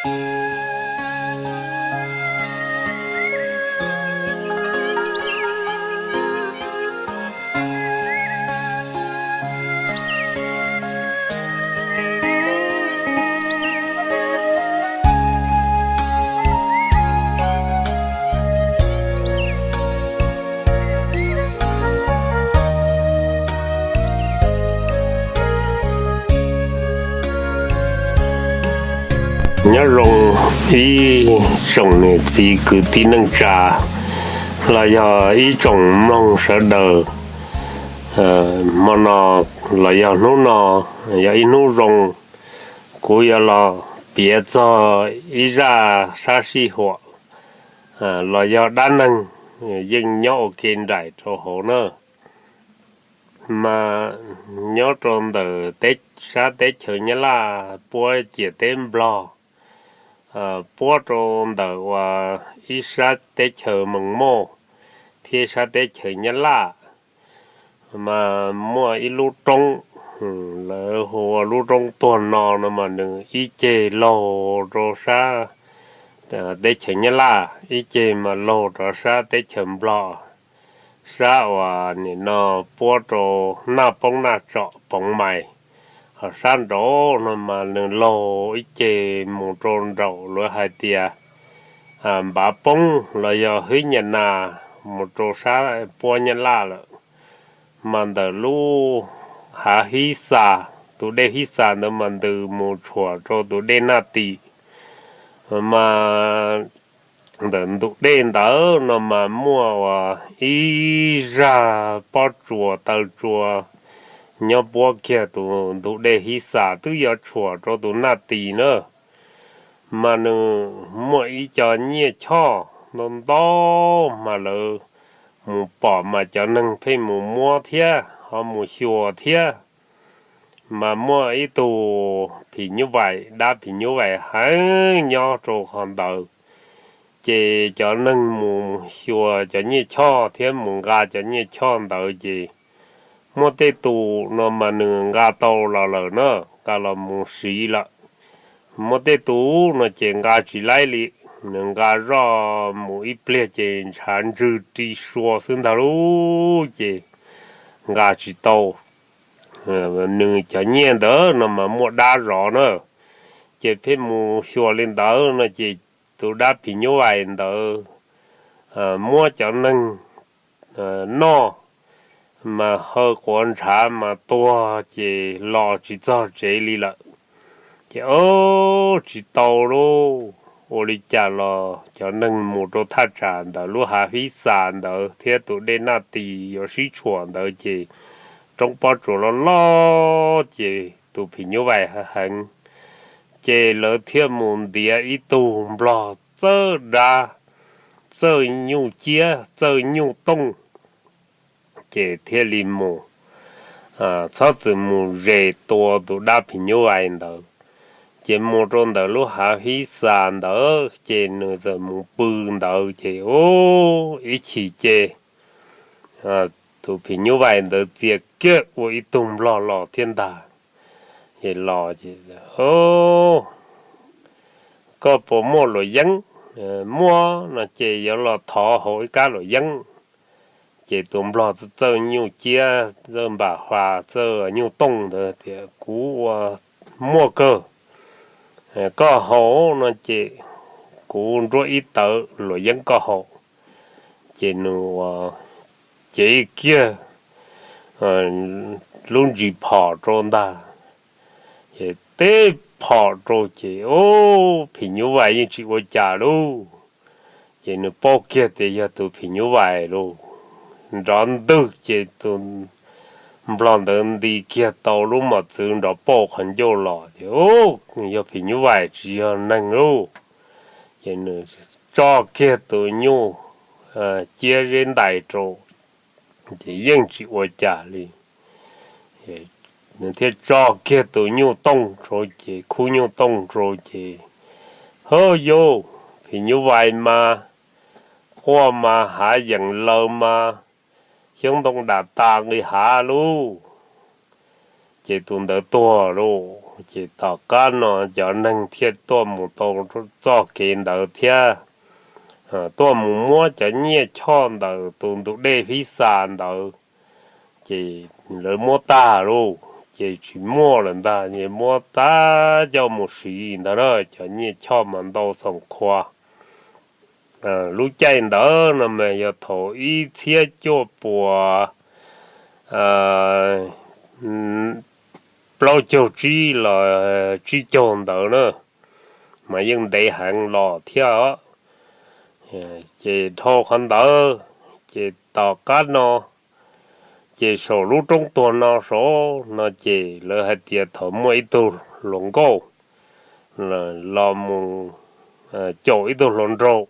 Nyob zoo ib tsoom niam txiv kwv tij neej tsa los yog ib tsoom mloog sawv daws. Hmo no los yog hnub no yog ib hnub zoo, kuv yuav los piav txog ib zaj sab sij huam los yog dab neeg yeej nyob ua ke nraim rau hauv na. Mas nyob rau ntawm sab teb chaws Nyab Laj puab ciam teb Nplog, puab rau ntawm uas ib sab teb chaws Mees Moj thiab sab teb chaws Nyab Laj, mas muaj ib lub roob, lawv hu ua lub roob tuag no no mas nws ib ceg laug rau sab teb chaws Nyab Laj, ib ceg mas laug rau sab teb chaws Nplog, sab uas nim no puab rau Naj Poob Naj Tsom Poov Mais. Ho sab nraud no mas nws laug ib ceg mus rau nraum lawv hais tias Npav Poob los yog Hwb Nyas Nas, mus rau sab puab Nyab Laj lawm. Mas ntawm lub hav Hib Xas, tus dej Hib Xas ntawd mas ntws mus tshuam rau tus dej Naj Tis. Mas ntawm ntu dej ntawd no mas muaj uas ib zaj pob tsuas taw tsua nyob puab kiag tus ntu dej Hib Xas twb yuav tshuam rau tus Naj Tis na. Mas nws muaj ib co nyiaj choj ntau ntau, mas lawv mus pom mas cov neeg pheej mus muab thiab ho mus xyuas thiab. Mas muaj ib tug phim nyuj vais, dab phim nyuj vais heev nyob rau qhov ntawd. Ces cov neeg mus xyuas cov nyiaj choj thiab mus nqa cov nyiaj choj ntawd ces muaj tej tus no mas nws nqa tau los lawm na, nqa los mus siv lawm. Muaj tej tus no ces nqa tsis laib li, nws nqa zoj mus ib pliag ces ntshav ntswg ri sua xwb ntag lauj, ces nqa tsis tau. Nws cov nyiaj ntawd no mas muaj dab zov na, ces pheej mus xyuas li ntawd no ces tus dab phim nyuj vais ntawd muab cov neeg noj, mas haw quav ntshav mas tuag ces los tsis txog tsev li lawm. Ces ob tsis tau lauj, ua li cas los cov neeg mus rau thaj tsam ntawm lub hav Hib Xas ntawd thiab tus dej Naj Tis yuav sib tshuam ntawd ces roob pob tsuas loj loj ces tus phim nyuj vais heev. Ces lawv thiaj mus ntiav ib tug nplog txawj dab, txawj nyuj ciab, txawj nyuj tooj, ces thiaj li mus, txhob txwm mus zes tua tus dab phim nyuj vais ntawd. Ces mus rau ntawm lub hav Hib Xas ntawd ces nws txawm mus pw ntawd ces ib chim ces tus phim nyuj vais ntawd txia kiag ua ib tug nplog los thiab ntag. Ces los ces, koj puas muaj luam yeeb? Muaj no ces yuav los thov hauv ib kab luam yeeb. Ces tus nplog txawj nyuj ciab, txawj npam hua, txawj nyuj tooj ntawd tias kuv ua muaj kawg, koj haus no ces kuv nruab ib tawv luam yeeb koj haus. Ces nws ua cev kiag lub ntsis phom rau ntag. Ces teb phom rau ces ub, phim nyuj vais yeej tsis ua cas lauj. Ces nws paub kiag tias yog tus phim nyuj vais lauj. Nrov ntwg ces tus nplog ntawd nti kiag tau lub mos txwv nrov pauj qhov ncauj los ces ub, yog phim nyuj vais tsis yog neeg lauj. Ces nws tso kiag tus nyuj ciab zeb ntais rau, ces yeej tsis ua cas li. Nws thiaj tso kiag tus nyuj tooj rau ces khub nyuj tooj rau ces, hawb yauj, phim nyuj vais mas quaj mas hav yeem laws mas xyoob ntoo dam tas nqis hav lauj. ces tus ntawd tuag lauj. Ces tom qab no cov neeg thiaj tuaj mus tau txoj kev ntawd thiab, tuaj mus muab cov nyiaj choj ntawm tus ntug dej Hib Xas ntawd, ces lawv muab tag lauj, ces tsis muaj lawm ntag, muab tag coj mus siv ntag na. Cov nyiaj choj mas ntau xoom khua. Lub caij ntawd no mas yog thaum ib txhiab cuaj puas plaub caug tsib los tsib caug ntawd na, mas yeej ntev heev los thiab. Ces dhau qhov ntawd ces tom qab no, ces saum lub roob tuag no saud no ces lawv hais tias thaum muaj ib tug hluas nkauj los mus caum ib tug hluas nraug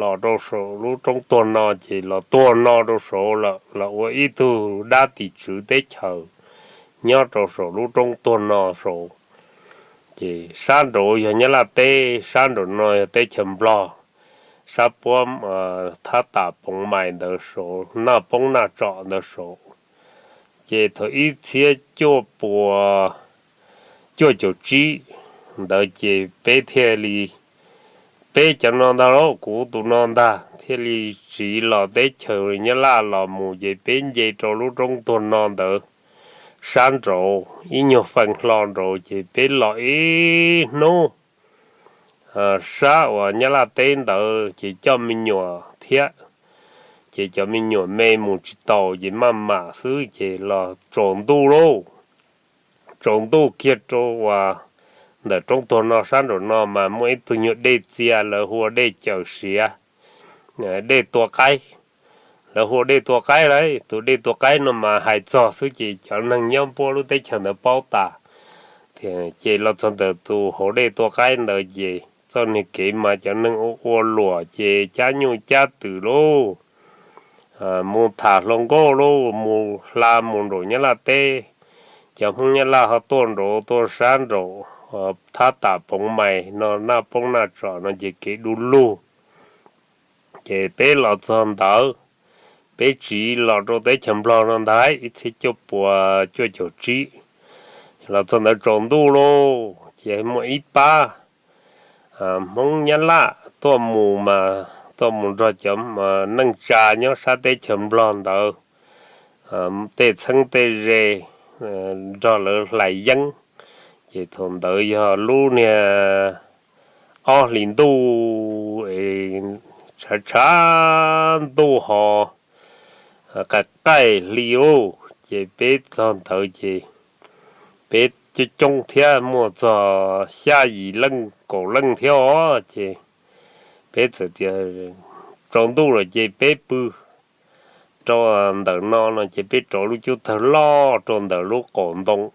los rau saum lub roob tuag no ces los tuag no rau saud lawm, los ua ib tug dab tim tswv teb chaws nyob rau saum lub roob tuag no saud. Ces sab nraud yog Nyab Laj teb, sab nraum no yog teb chaws Nplog, sab puab thab tas Poov Mais ntawd saud, Naj Poob Naj Tsom ntawd saud. Ces thaum ib txhiab cuaj puas cuaj caum tsib ntawd ces peb thiaj li, peb cov no ntag lauj, kuv tus no ntag thiaj li tsiv los teb chaws Nyab Laj los mus ces peb nce rau lub roob tuag no ntawd sab nraud ib nyuag feem hlo nraud ces peb los ib hnub sab uas Nyab Laj teb ntawd ces coj me nyuam thiab, ces cov me nyuam me mus tsis taus ces maj mam xwb ces los tsaus ntuj lauj. Tsaus ntuj kiag rau uas ntawm roob tuag no sab nraum no mas muaj ib tug nyuag dej txias lawv hu ua dej Cawm Siav, dej tua qaib. Lawv hu ua dej tua qaib lauj, tus dej tua qaib no mas hais txog xwb ces cov neeg nyob puab lub teb chaws ntawd paub tas. Ces los txog ntawm tus hauv dej tua qaib ntawd ces txoj niag kev mas cov neeg ua ua luam ces cab nyuj cab twm lauj, mus tham hluas nkauj lauj, mus hla mus nraum Nyab Laj teb. Cov Hmoob Nyab Laj ho tuaj nraud tuaj sab nraum thab tas Poov Mais no, Naj Poob Naj Tsom no ces kev du lug. Ces peb los txog ntawd, peb tsiv los rau teb chaws Nplog no ntag ib txhiab cuaj puas cuaj caum tsib. Los txog ntawd tsaus ntuj lauj, ces muaj ib pab Hmoob Nyab Laj tuaj mus mas tuaj mus nrog cov neej tsa nyob sab teb chaws Nplog ntawd, tej txheeb tej ze nrog lawv hlais yeeb. Ces thaum ntawd yog lub niag ob hlis ntuj es tshav tshav ntuj ho qaim qaim hli lauj, ces peb txog ntawd ces peb coob coob thiab, muaj txog xya yim leej kaum leej thiab os. Ces peb txawm tias tsaus ntuj lawm ces peb pw rau ntawm no no ces peb rauv lub cub tawg loj rau ntawm lub qaum ntoo.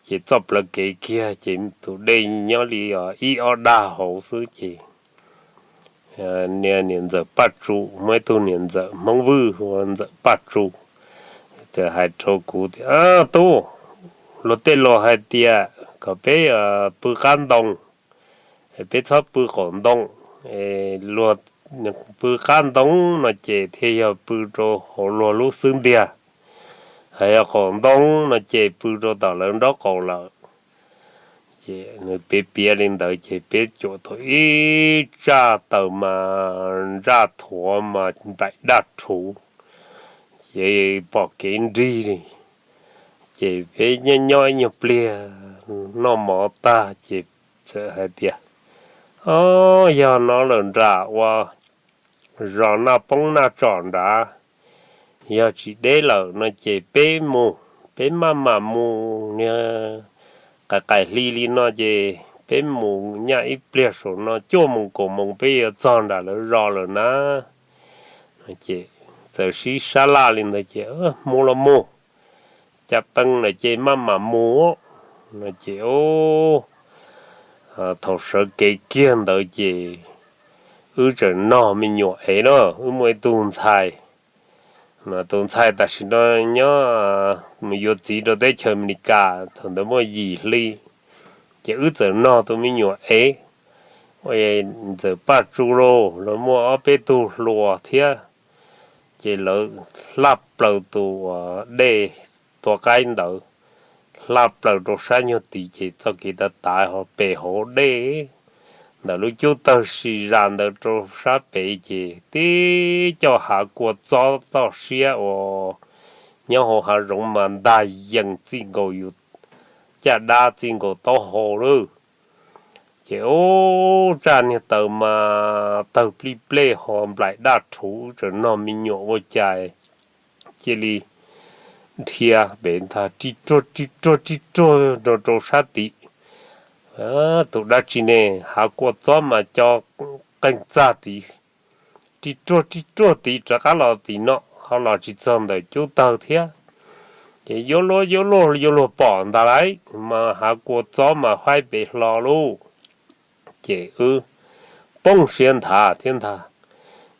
Ces txoj plawv kev kiag ces tus dej nyob li ib ob dag hauv xwb ces niag niam ntxawm Paj Tsu, muaj ib tug niam ntxawm Hmoob Vwj hu ua Ntxawm Paj Tsu, txawm hais rau kuv tias, Tub, luag tej laus hais tias kom peb pw qab ntoo, peb txhob pw qaum ntoo. Luag pw qab ntoo no ces thiaj yog pw rau hauv luag lub xub ntiag, hos yog qaum ntoo no ces pw rau tom lawv nraub qaum lawm. Ces nws piav piav li ntawd ces peb cuam tau ib tsaj taws mas ntsaj thuav mas nplaim daj rhuv, ces pom kev nrig li. Ces peb nyob nyob ib nyuag pliag noj mov tag ces txawm hais tias, O, yog no lawm nram ua zos Naj Poob Naj Tsom nrad, yog tsis deb lawm no ces peb mus, peb maj mam mus, niag qaim qaim hli li no ces peb mus nyaj ib pliag saum no cuaj moos kaum moos peb yuav txog nram lawv zos lawm na. Ces txawm sib sab laj li ntawd ces, Mus los mus, cas pees lawm ces maj mam mus no ces thaum sawv kev kiag ntawd ces wb tseem nog me nyuam ev na, wb muaj ib tug ntxhais, tus ntxhais tam sim no nyob mus yuav txiv rau teb chaws Amelikas, thaum ntawd muaj yim hli, ces wb txawm nog tus me nyuam ev, Ntxawm Paj Tsu lauj, lawv muaj ob peb tug hluas thiab, ces lawv hlaj plaws tus dej tua qaib ntawd, hla plaws rau sab nyuag tid ces txoj kev tav tav ho pem hauv dej ntawm lub cub tawg si zam ntawd rau sab pem ces tib co hav kua txob toj siab uas nyob hauv hav zoov mas ntag yees txij nkaus yus caj dab txij nkaus taub hau lawm. Ces ub, tsaj niag taws mas tawg plij plej ho nplaim daj rhuv, tseem nog me nyuam ua cas cia li dhia pem ntag ri ruag ri ruag ri ruag rau rau sab tid. Tus dab tsi ne, hav kua txob mas co qeeg txag tid, ri ruag ri ruag tid rov qab los tim no ho los tsis txog ntawm cub tawg thiab. Ces yuav luag yuav luag yuav luag pom ntag lauj, mas hav kua txob mas faib pem hlo lauj. Ces wb poob siab nthav thiab ntag.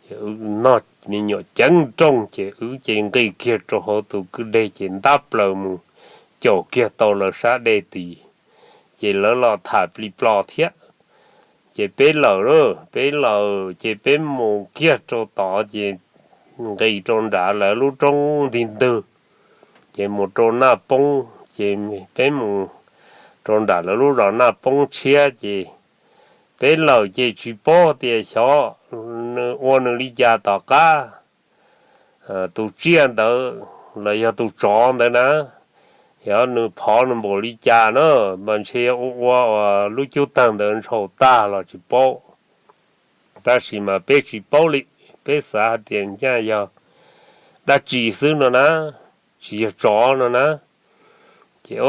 Ces wb noj me nyuam ceev nrooj ces wb ces nqis kiag rau hauv tus kwj deg ces ntab plaws mus caum kiag tau lawv sab dej tid. Ces lawv los tham plig plo thiab. Ces peb lawm, peb lawm ces peb mus kiag rau tod ces nqis rau nram lawv lub roob nti ntwg, ces mus rau Naj Poob, ces peb mus rau nram lawv lub zos Naj Poob tshiab ces peb lawm ces tsis paub tias xyov nws ua nws li cas tom qab. Tus tsiaj ntawd los yog tus tsov ntawd na, yog nws phov nws npaum li cas na, mas ntshe ua ua lub cub tawg ntawd ntshaus tag los tsis paub. Tab sis mas peb tsis paub li, peb xav hais tias nyaj yog dab tsi xwb no na, tsis yog tsov no na. Ces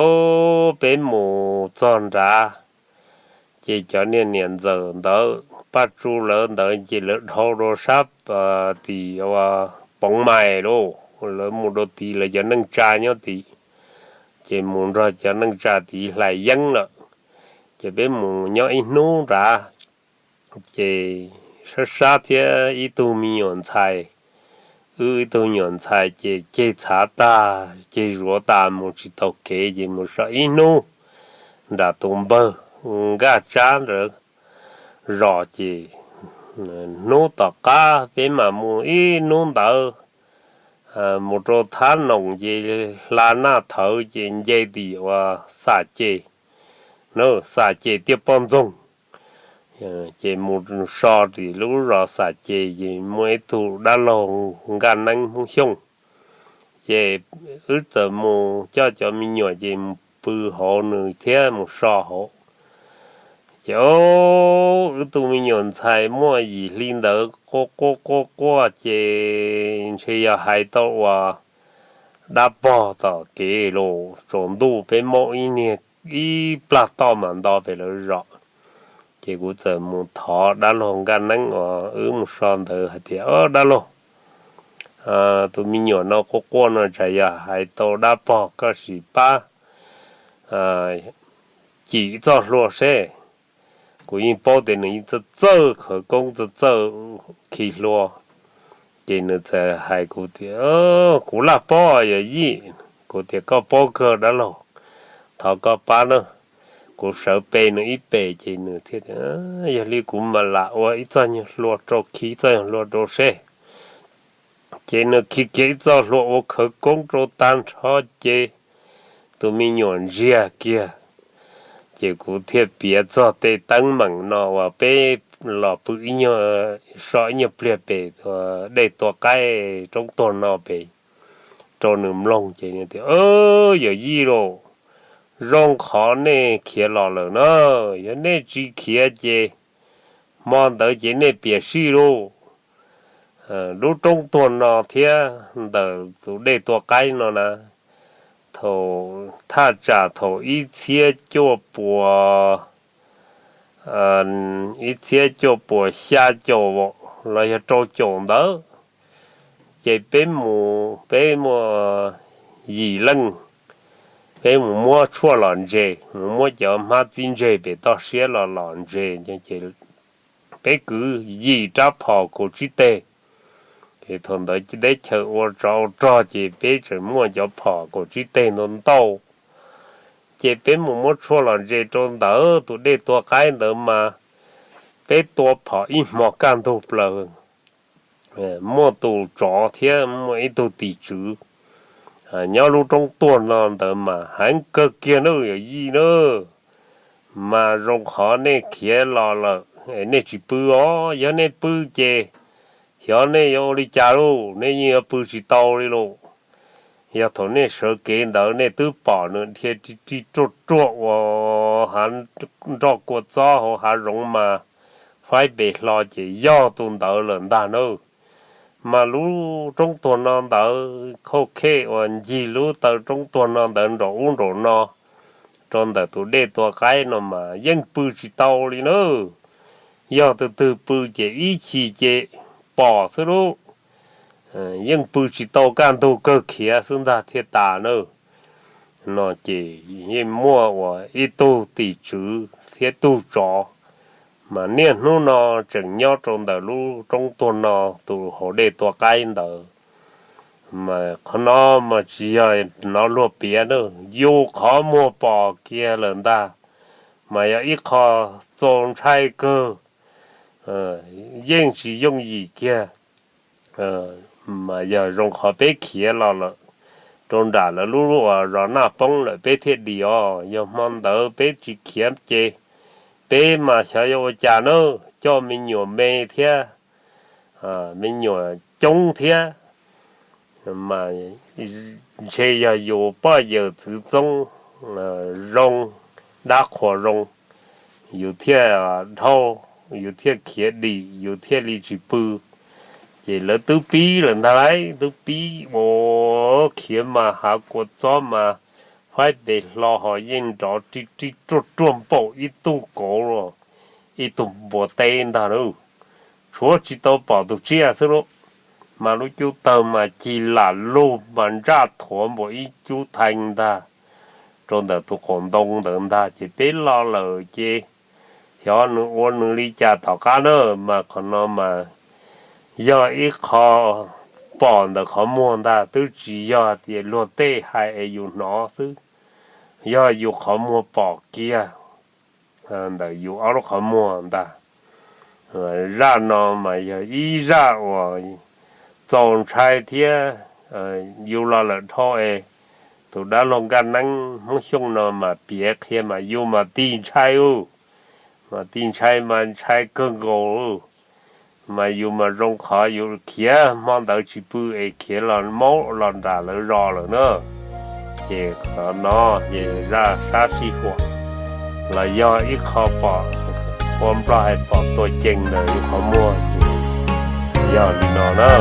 peb mus txog nrad, ces cov niag niam ntxawm ntawd, Paj Tsu lawv ntawd ces lawv dhau rau sab tim Poov Mais lauj, lawv mus rau tid, lawv cov neej tsa nyob tid, ces mus nrog cov neej tsa tid hlais yeeb lawm. Ces peb mus nyob ib hnub nrad, ces sab sab thiab ib tug me nyuam ntxhais, wb ib tug me nyuam ntxhais ces ceg txhav tag ceg zuav tas mus tsis tau kev ces mus so ib hnub nram tus npawg Nkaj Tsab ntawd zos ces hnub tom qab peb mam mus ib hnub ntawd mus rau Thab Noom ces hla Naj Thawv ces nce tim uas Xam Ces, Xam Ces Tiaj Poj Ntxoog. Ces mus so tim lub zos Xam Ces ces muaj ib tug dab laug Nkaj Neeb Hmoob Xyooj, ces wb txawm mus coj cov me nyuam ces mus pw hauv nws thiab mus so hauv. Ces wb tus me nyuam ntxhais muaj yim hli ntawd quaj quaj quaj quaj ces ntshe yog hais tau uas dab pog tom kev los tsaus ntuj peb maub ib niag ib plag toj mam nto pem lawv zos. Ces kuv txawm mus thov dab laug Nkaj Neeb uas wb mus so ntawd hais tias, Dab laug, tus me nyuam no quaj quaj no tsam yog hais tau dab pog, koj sim pab cim txoj hlua seb. Kuv yeej paub tias nws yeej txawj txawj khawv koob, txawj txawj khi hlua. Ces nws txawm hais kuv tias, Kuv laj paub yawm yij. Kuv tias, Koj paub kawg dab laug, thov koj pab na. Kuv sawv pe nws ib pe ces nws thiaj tias, Yog li kuv mam lam ua ib txoj nyuag hlua rau, khi txoj nyuag hlua rau seb. Ces nws khi kiag ib txoj hlua ua khawv koob rau tag nrho ces tus me nyuam ntsiag kiag. Ces kuv thiaj piav txog tej teeb meem no uas peb los pw ib nyuag, so ib nyuag pliag pem dej tua qaib roob tuag no pem rau nws mloog ces nws tias, Yawm yij lauj, zoo qhov nej khiav los lawm na, yog nej tsis khiav ces hmo ntawd ces nej piam sij lauj. Lub roob tuag no thiab ntawm tus dej tua qaib no na, thaum thaj tsam thaum ib txhiab cuaj puas, ib txhiab cuaj puas xya caum los yog rau caum ntawd, ces peb mus, peb muaj yim leej, peb mus muab tshuaj lom ntses, mus muab cov hmab txib ntseg pem toj siab los lom ntses, ces peb kwv yim rab phom kaum tsib teg. Ces thaum ntawd teb chaws ua tsov ua rog ces peb tseem muaj cov phom kaum tsib teg ntau ntau. Ces peb mus muab tshuaj lom ntses rau ntawd tus dej tua qaib ntawd mas peb tua phom ib hmo kaj ntug plaws. Muaj tus tsov thiab muaj ib tug tim tswv, Nyob lub roob tuag no ntawd mas heev kawg kiag nawb yawm yij nawb. Mas zoo qhov nej khiav los lawm nej tsis pw os, yog nej pw ces xyov nej yuav ua li cas lauj, nej yeej yuav pw tsis tau li lauj. Yog thaum nej sawv kev ntawd nej twb pom nws dhia ri ri ruaj ruaj ua hav nroj kua txob hauv hav zoov mas faib pes hlo ces yog tus ntawd lawm ntag nawb. Mas lub roob tuag no ntawd khauj khej uas ncig lub taw roob tuag no ntawd nraum ub nraum no rau ntawm tus dej tua qaib no mas yeej pw tsis tau li nawb. Yog tus twg pw ces ib chim ces pom xwb lauj. Yeej pw tsis tau, kaj ntug kawg khiav xwb ntag thiaj tas nawb. No ces yeej muaj uas ib tug tim tswv thiab tug tsov, mas niaj hnub no tseem nyob rau ntawm lub roob tuag no tus hauv dej tua qaib ntawd. Mas qhov no mas tsis yog hnov luag piav na, yus qhov muag pom kiag lawm ntag. Mas yog ib qho txaus ntshai kawg, yeej tsis yooj yim kiag. Mas yog zoo qhov peb khiav los lawm rau nram lawv lub uas zos Naj Poob lawm peb thiaj dim os. Yog hmo ntawd peb tsis khiav ces peb mas xyov yuav ua cas na, coj me nyuam me thiab, me nyuam coob thiab. Mas ntshe yog yus poj yawm txwv txoob zoo, dab qhuas zoo, yus thiaj dhau, yus thiaj khiav dim, yus thiaj li tsis pw. Ces lawv twb pib lawm ntag lauj, twb pib ua khiav mas hav kua txob mas faib pes hlo ho yeej nrov ri ri ruaj ruaj npaum ib tug kauv, ib tug npua teb ntag lauj. Tshuav tsis tau pom tus tsiaj xwb lauj. Mas lub cub tawg mas cig lam lug mas ntsaj thuav npaum ib cub thee ntag rau ntawm tus qaum ntoo ntawd ntag. Ces peb los lawm ces xyov nws ua nws li cas tom qab na. Mas qhov no mas yog ib qho pom ntawm qhov muag ntag, twb tsis yog tias luag tej hais es yus hnov xwb, yog yus qhov muag pom kiag ntawm yus ob lub qhov muag ntag. Zaj no mas yog ib zaj uas txaus ntshai thiab. Yus los lawm dhau es tus dab laug Nkaj Neeb Hmoob Xyooj no mas piav qhia mas yus mas tig ntshai ub, mas tig ntshai mas ntshai kawg nkaus. Mas yus mas zoo qhov yus khiav hmo ntawd tsis pw es khiav los maub los nram lawv zos lawm na. Ces qhov no ces zaj sab sij huam los yog ib qho pom, ua Nplog hais pom tua cees ntawm yus qhov muag ces yog li no na.